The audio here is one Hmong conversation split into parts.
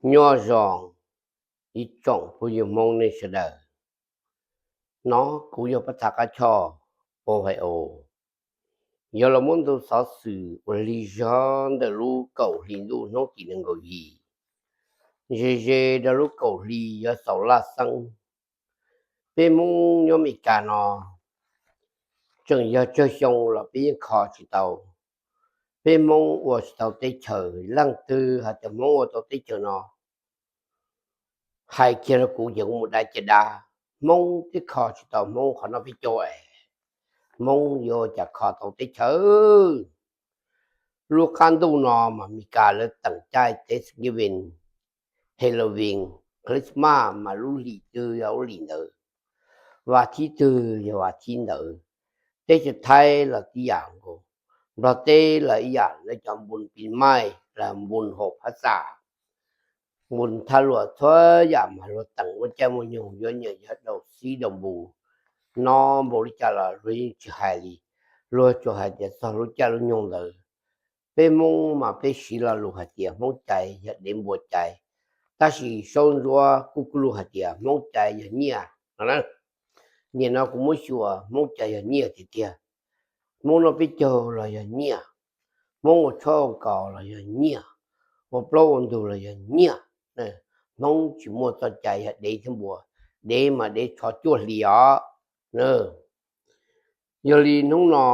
Nyob zoo ib tsoom phooj ywg Hmoob nej sawv daws. No kuv yog Pab Thav Qab Choj, Pov Hais Os, yuav los muab ntu xov xwm uas lig zog ntawm lub kaum hli ntuj hnub tim nees nkaum yim, ze ze rau lub kaum hli yuav xaus laj xeeb. Peb Hmoob nyob Amelikas no tseem yog tsawg xyoo los peb yeej kho tsis tau. Peb Hmoob ua tsis tau teb chaws. Leej twg hais tias Hmoob ua tau teb chaws no, hais kiag rau kuv ces kuv mus dai caj dab. Hmoob twb kho tsis tau Hmoob qhov noj peb caug es Hmoob yuav ua cas kho tau teb chaws? Lub qab ntuj no mas Amelikas lawv teem caij Thanksgiving, Halloween, Christmas mas lub hlis twg yog lub hlis ntawd, vas thib twg yog vas thib ntawd. Teb chaws Thaib los tib yam nkaus, Nplog teb los ib yam, lawv cov npun pis maij los npun haum phab xas, npun thaj luam txhua yam mas luag teem muaj caij muaj nyoog, yuav nyiam yog daus xib daus npus, no npaum li cas los luag yeej tsis hais li. Luag tsuas hais tias txog lub caij lub nyoog ntawd. Peb Hmoob mas peb siv lo lus hais tias Hmoob cai yog dev npua cai, tab sis Saub Ntsuab kuj kuj lus hais tias Hmoob cai yog nyiaj no. Nim no kuv muab xyuas Hmoob cai yog nyiaj tiag tiag. Hmoob noj peb caug los yog nyiaj, Hmoob ua tshoob ua kos los yog nyiaj, ua plaub ua ntug los yog nyiaj. Hmoob tsis muaj txoj cai yog dev thiab npua, dev mas dev tsho cuaj hlis os. Yog li hnub no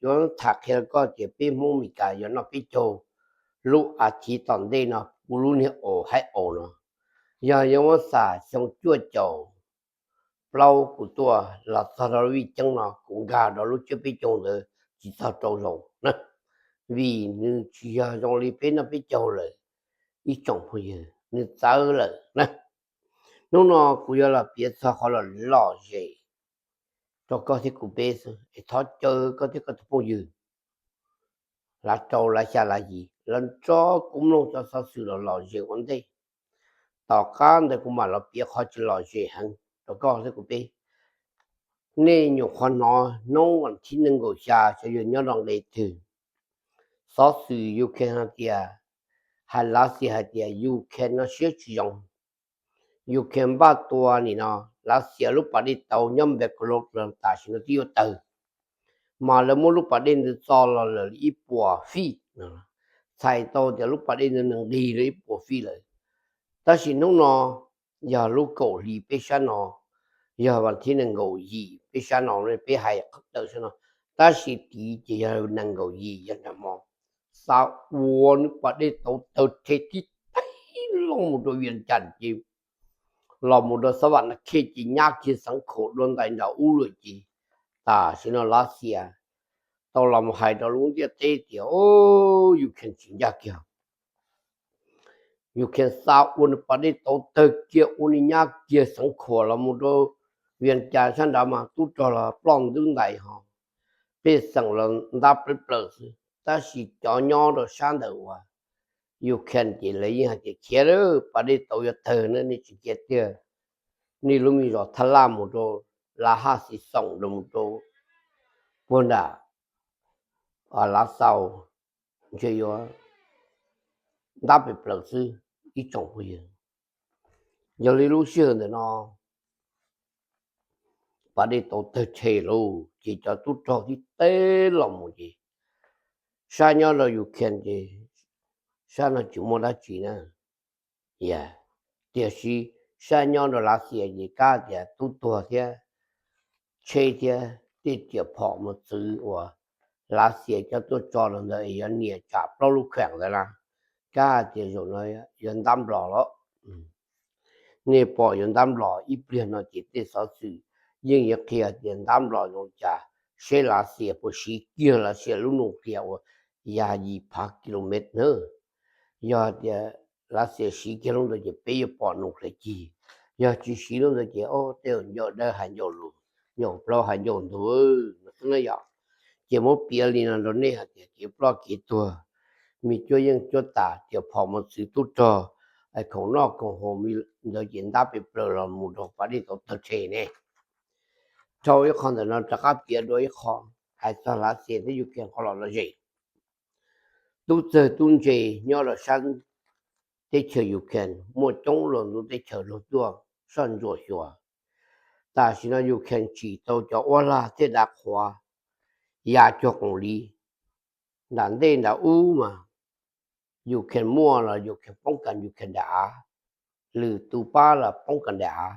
yuav tham qhia rau koj tias peb Hmoob Amelikas yuav noj peb caug lub as thiv tom ntej no, kuv lub niag aus haib aus no, yog yuav muab xam xyoo cuaj caum plaub kuv tuaj los txog rau lub vij ceeb no kuv nkag rau lub tsiab peb caug ntawd tsis txog rau zaus na, vim nws tsis yog zoo li peb noj peb caug lawm. Ib tsoom phooj ywg, nws txawv lawm na. Hnub no kuv yuav los piav txog qhov lom lom zem rau koj thiab kuv peb xwb es thov caw koj thiab koj tus phooj ywg lav rau lav xya lav yim los nrog kuv mloog cov xov xwm lom lom zem ua ntej. Tom qab ntawd kuv mam los piav qhov tsis lom zem heev rau koj thiab kuv peb. Nej nyuam qhuav hnov hnub vas thib nees nkaum xya xyov yog nyob rau nqe twg, xov xwm Ukraine hais tias, hais Lav Xias hais tias Ukraine no siab tsis zoo. Ukraine npaj tua nim no Lav Xias lub pas dej tauv nyob Belgorod los tam sim no twb yuav tawg, mas lawv muab lub pas dej ntawd txo los lawm ib puas fij. Txhais tau tias lub pas dej ntawd nws nqig lawm ib puas fij lawm. Tab sis hnub no yog lub kaum hli peb sab no, yog vas thib nees nkaum yim peb sab no, peb hais tawm sab no, tab sis tid ces yog nees nkaum yim yog nag hmo, xa ua nws pas dej tauv tawg rhe tib taig los mus rau Vias Cas ces los mus rau Xab Vam Na Khej ces nyab kiag xeev Khuam dua ntais nram ub lawm ces tam sim no Lav Xias tau los mus hais rau lub ntiaj teb tias, o, Ukraine tsis ncaj kiag. Ukraine xa ua nws pas dej tauv tawg kiag ua nws nyab kiag xeev Khuam los mus rau Vias Cas sab nrad mas tub rog los ploj ntub ntais ho, pej xeem los ntab plawv plaws xwb. Tab sis cov nyob rau sab ntawm uas Ukraine ces lawv yeej hais tias khiav lawm, pas dej tauv yuav tawg na, nej tsis khiav tiag. Nej lub me zos Thaj Laj mus rau Lav Haj Xis Xoom los mus rau puag nram Lav Xaus ntshe yuav ntab pem plaws xwb ib tsoom phooj ywg. Yog li lub sij hawm ntawm no pas dej tauv tawg rhe lauj, ces cov tub rog tib teb los mus ces sab nyob rau Ukraine ces sab no tsis muaj dab tsi na. Tiam sis sab nyob rau Lav Xias ces kab tias tub tuag thiab tsheb thiab tej riam phom mus txwv uas Lav Xias coj tuaj tso rau ntawd es yuav nias tsam plaub lub kheem ntawd na, kab tias zaum no yuav ntab nplos lawm. Nej pom yuav ntab nplos ib pliag no ces tej xov xwm yeej yuav qhia tias ntab nplos zoo li cas, seb Lav Xias puas siv kiag Lav Xias lub nuclear uas yim phav kilomev na. Yog tias Lav Xias siv kiag lub ntawd ces peb yuav pom nuclear cig. Yog tsis siv lub ntawd ces o, tej zaum ncauj dawb hais ncauj lus, ncauj plaub hais ncauj ntug no xwb na yom. Ces muab piav li no rau nej hais tias kev ploj kev tuag, me cuab yeej cuab tas, riam phom mus txwv tub rog, khoom noj khoom haus ntawd ces ntab pem plaws los mus rau pas dej tauv tawg rhe ne. Dhau ib qho ntawm no rov qab piav dua ib qho, hais txog Lav Xias thiab Ukraine qhov lom lom zem. Tub txawg tub ntse nyob rau sab teb chaws Ukraine muaj coob los ntau teb chaws laug tuaj soj ntsuam xyuas. Tam sim no Ukraine tsim tau cov uab lag thiab dav qhuav ya cuag qoom li. Nram ntej nram ub mas Ukraine muaj los Ukraine poob kas Ukraine daim av, lwm tus pab los poob kas daim av.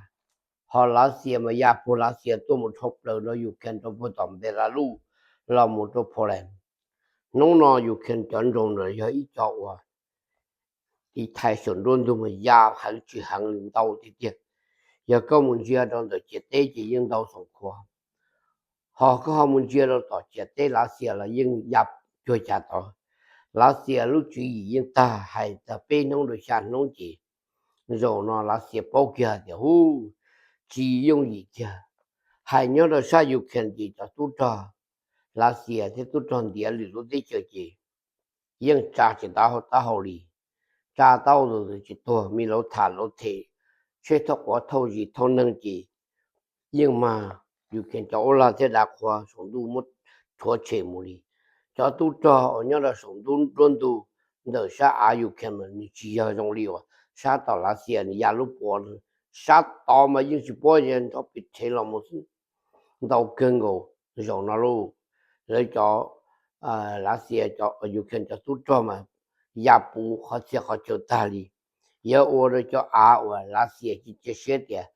Ho Lav Xias mas ya puag Lav Xias tuaj mus dhau plaws rau Ukraine rau puag tom Belarus los mus rau Poland. Hnub no Ukraine cov nroos ntawd yog ib co uas tiv thaiv saum nruab ntug mas ya heev tsis heev li ntau tiag tiag. Yog koj mus ntsia rau ntawm ciam teb ces yeej ntau xoom khuav, ho koj ho mus ntsia rau tom ciam teb Lav Xias los yeej ya cuag cas tod. Lav Xias lub tswv yim yeej tag hais tag peb hnub rau xya hnub ces zaum no Lav Xias paub kiag tias hu tsis yooj yim kiag. Hais nyob rau sab Ukraine ces cov tub rog Lav Xias thiab tub rog ntiav lwm lub teb chaws ces yeej tsa tsis tau taub hau li. Tsa tau tus twg tsis tuag, me lauv tham lauv them, tsheb thauj quav thauj zis thauj neeg ces yeej mag Ukraine cov uab lag thiab dav qhuav saum ntuj muab rhuav tshem mus li. Cov tub rog uas nyob rau saum ntuj nruab ntug ntawm sab av Ukraine mas nws tsis yog zoo li uas sab tom Lav Xias nws ya lub puav, sab tod mas yeej tsis paub nrov pes rhev los mus xwb. Ntau kawg nkaus. Zaum no lauj, lawv cov Lav Xias cov Ukraine cov tub rog mas ya puv qhov txhia qhov chaw tag li. Yuav ua rau cov av uas Lav Xias cia siab tias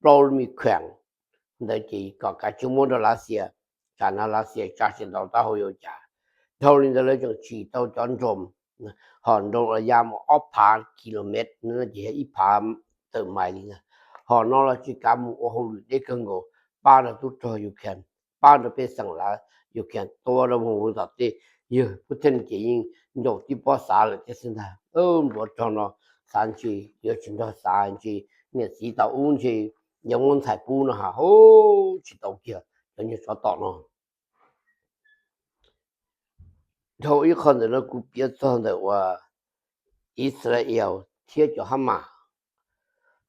plaub lub me kheem ntawd ces kom kav tsij muab rau Lav Xias, tsam no Lav Xias tsa tsis tau taub hau yuav cas. Dhau li ntawd lawv tseem tsim tau cov nroos, ho nroos los ya mus ob phav kilomev no ces yog ib phav tawm mais li ntag. Ho no los tsis kav mus ua hauj lwm deb kawg nkaus, pab rau tub rog Ukraine, pab rau pej xeem Ukraine tua rau mus tom tej ywg pub theej ces yeej ncaum tib pob xav lawm thiab xwb ntag. Npluav rog no xav ntshe yuav tsis nrog xav ntshe niam txiv tau ub ntshe yuav muab ntxhais pub no has hauv tsis tau kiag cov nyuag tsov tom no. Dhau ib qho ntawm no kuv piav txog ntawm uas Israel thiab cov Hamas.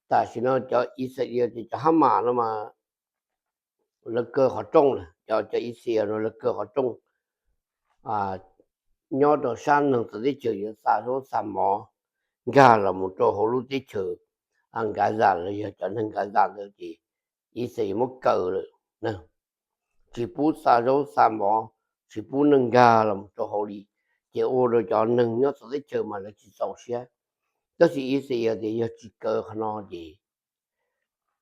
Tam sim no cov Israel ces cov Hamas no mas lawv kaw qhov rooj na, cov cov Israel no lawv kaw qhov rooj nyob rau sab neeg txawv teb chaws yuav xa zaub xa mov nkag los mus rau hauv lub teb chaws Gaza los yog cov neeg Gaza ntawd ces Israel muab kaw lawm na. Tsis pub xa zaub xa mov, tsis pub neeg nkag los mus rau hauv li, ces ua rau cov neeg nyob txawv teb chaws mas lawv tsis txaus siab. Tab sis Israel tias yog tsis kaw qhov no ces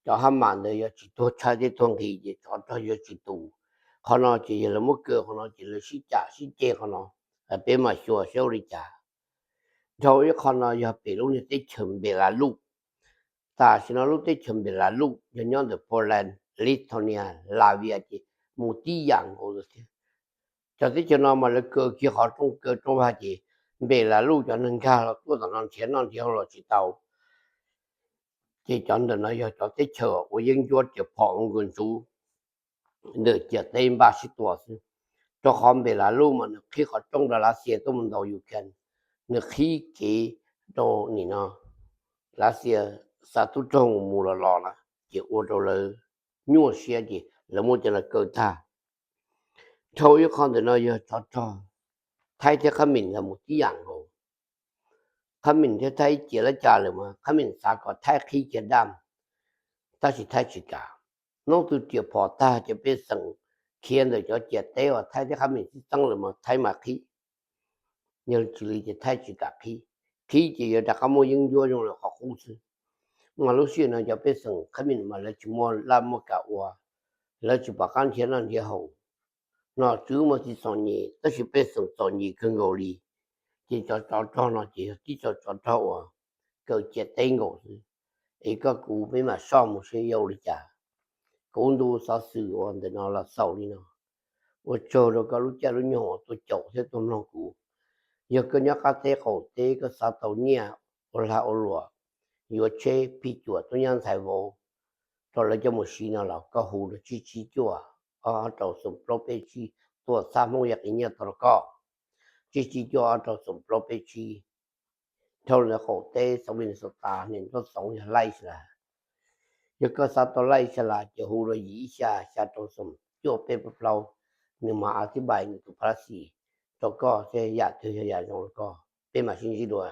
cov Hamas ntawd yuav tsis tuag tshaib thiab tuag nqhis ces tsov rog yuav tsis tus. Qhov no ces yog lawv muab kaw qhov no ces lawv sib cam sib ceg qhov no, peb mam xyuas saib ua li cas. Dhau ib qho no yog pem lub niag teb chaws Belarus. Tam sim no lub teb chaws Belarus yog nyob ntawm Poland, Lithuania, Latvia ces mus tib yam nkaus thiab. Cov teb chaws no mas lawv kaw kiag qhov rooj kaw rooj vag ces Belarus cov neeg nkag los tuaj tom no nrhiav noj nrhiav haus los tsis tau. Ces cov ntawm no yog cov teb chaws uas yeeb ncuab riam phom nkaus ntsuv ntawm ciam teb npaj sib tua xwb. Rau qhov Belarus mas nws qhib qhov rooj rau Lav Xias tuaj mus ntaus Ukraine, nws qhib kev rau nim no Lav Xias xa tub rog mus los los na, ces ua rau lawv nyuaj siab ces lawv muab cov no kaw tag. Dhau ib qho ntawm no yog tsov rog, Thaib thiab Khab Mim los mus tib yam nkaus. Khab Mim thiab Thaib ib ciam lab cas lawm mas Khab Mim xav kom Thaib qhib kiag dam, tab sis Thaib tsis kam. Hnub twg riam phom tag cov pej xeem khiav ntawm cov ciam teb uas Thaib thiab Khab Mim sib txeeb lawm mas Thaib mam qhib. Yog tsis li ces Thaib tsis kam qhib, qhib ces yuav rov qab muaj yeeb ncuab zoo li qhov qub xwb. Mas lub sij hawm no cov pej xeem Khab Mim mas lawv tsis muaj laj muaj kam ua, lawv tsis pom qab nrhiav noj nrhiav haus. Nom tswv mas tsis txom nyem tab sis pej xeem txom nyem kawg nkaus li. Ces cov tsov rog no ces yog tib co tsov rog uas kaw ciam teb nkaus xwb. Es koj kuv peb mam soj mus seb yuav ua li cas. Kuv ntu xov xwm uas ntawm no los xaus li no. Ua tsaug rau koj lub caij lub nyoog uas tuaj caum thiab tuaj mloog kuv. Yog koj nyob qab teb qaum teb koj xav tau nyiaj ua lag ua luam, yuav tsheb phij cuam tub nyab ntxhais vauv rau lawv coj mus siv no los koj hu rau tsib tsib cuaj ob rau xoom plaub peb tsib, tuaj txhab Hmoob yog qiv nyiaj tau rau koj. Tsib tsib cuaj ob rau xoom plaub peb tsib. Dhau ntawd qaum teb xeev Minnesota, niam Ntsuab Xoov yog Laij Sa Las. Yog koj xav tau Laij Sa Las ces hu rau yim ib xya xya rau xoom cuaj peb plaub plaub, nws mam a thib npais nws tus phab xis rau koj thiab yam twg yog yam zoo rau koj. Peb mam sib ntsib dua.